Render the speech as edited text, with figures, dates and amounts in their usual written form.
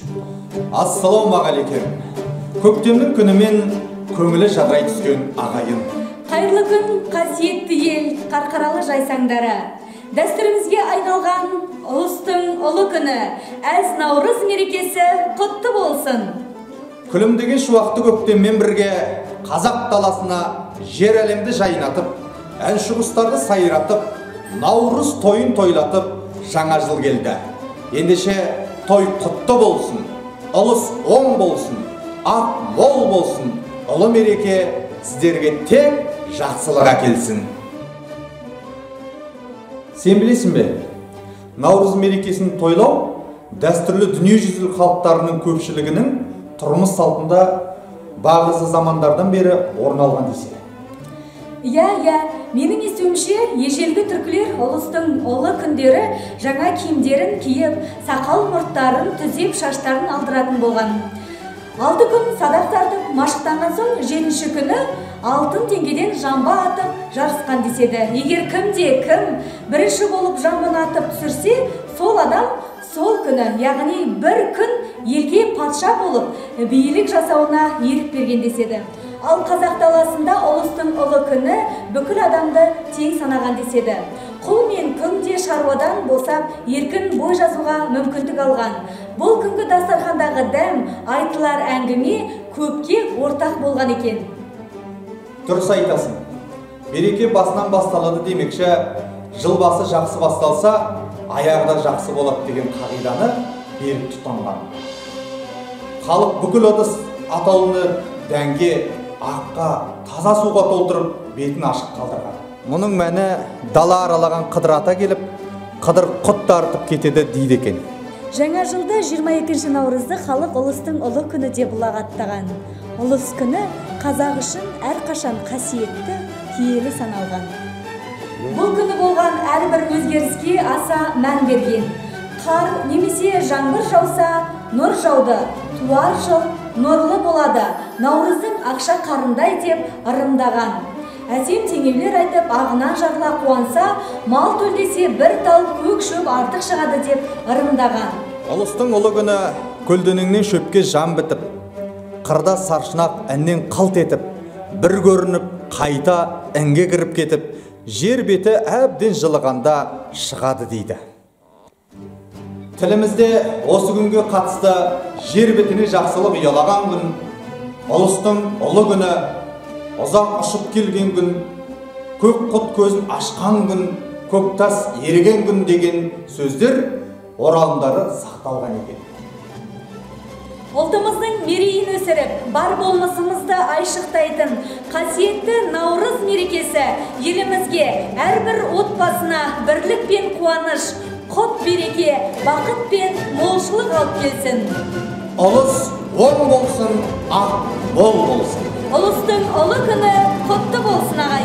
Ассалаумағалейкем. Көктемнің күнімен көңілі жадырай түскен ағайын. Қайырлы күн, қасиетті ел, Қарқаралы жайсаңдары. Дәстүрімізге айналған ұлыстың ұлы күні, әз Наурыз мерекесі құтты болсын. Күлімдеген шуақты көктеммен бірге қазақ даласына жер әлемді жайнатып, әнші құстарды сайратып, Наурыз тойын тойлатып, жаңа жыл келді. Ендеше той құтты болсын, ұлыс оң болсын, ақ мол болсын, ұлы мереке сіздерге тек жақсылық әкелсін. Сен білесің бе, Наурыз мерекесін тойлау дәстүрлі дүниежүзілік халықтарының көпшілігінің тұрмыс салтында бағзы замандардан бері орын алған десе. Иә, менің естуімше, ежелгі түркілер ұлыстың ұлы күндері жаңа киімдерін киіп, сақал мұрттарын түзеп, шаштарын алдыратын болған. 6 күн садақ тартып, машықтанған соң 7-ші күні алтын теңгеден жамба атып жарысқан деседі. Егер кімде кім бірінші болып жамбыны атып түсірсе, сол адам сол күні, яғни бір күн елге патша болып, билік жасауына ерік берген деседі. Ал қазақ даласында ұлыстың ұлы күні бүкіл адамды тең санаған деседі. Құл мен күң де шаруадан босап, еркін бой жазуға мүмкіндік алған. Бұл күнгі дастархандағы дәм, айтылар әңгіме көпке ортақ болған екен. Дұрыс айтасың. Береке басынан басталады демекші, жыл басы жақсы басталса, аяғы да жақсы болады деген қағиданы берік тұтанған. Халық бүкіл ыдыс атаулыны дәнге, аққа, таза суға толтырып, бетін ашық қалдырған. Мұның мәні дала аралаған Қыдыр ата келіп, қыдыр құт тартып кетеді дейді екен. Жаңа жылда 22 наурызды халық ұлыстың ұлы күні деп ұлағаттаған. Ұлыс күні қазақ үшін әрқашан қасиетті, киелі саналған. Бұл күні болған әрбір өзгеріске аса мән берген. Қар немесе жаңбыр жауса, нұр жауды, туар жыл нұрлы болады, Наурыздың ақша қарындай деп ырымдаған. Әсем теңеулер айтып, ағынан жарыла қуанса, мал төлдесе бір тал көк шөп артық шығады деп ырымдаған. Ұлыстың ұлы күні көлденеңнен шөпке жан бітіп, қырда саршынақ іннен қылт етіп, бір көрініп, қайта інге кіріп кетіп, жер беті әбден жылығанда шығады дейді. Тілімізде осы күнге қатысты жер бетіне жақсылық ұялаған күн, ұлыстың ұлы күні, ұзақ ұшып келген күн, көк құт көзін ашқан күн, көк тас еріген күн деген сөздер оралымдары сақталған екен. Ұлтымыздың мерейін өсіріп, бар болмысымызды айшықтайтын қасиетті Наурыз мерекесі елімізге, әрбір отбасына бірлік пен қуаныш, құт береке, бақыт пен молшылық алып келсін. Ұлыс оң болсын, ақ мол болсын. Ұлыстың ұлы күні құтты болсын, ағайын.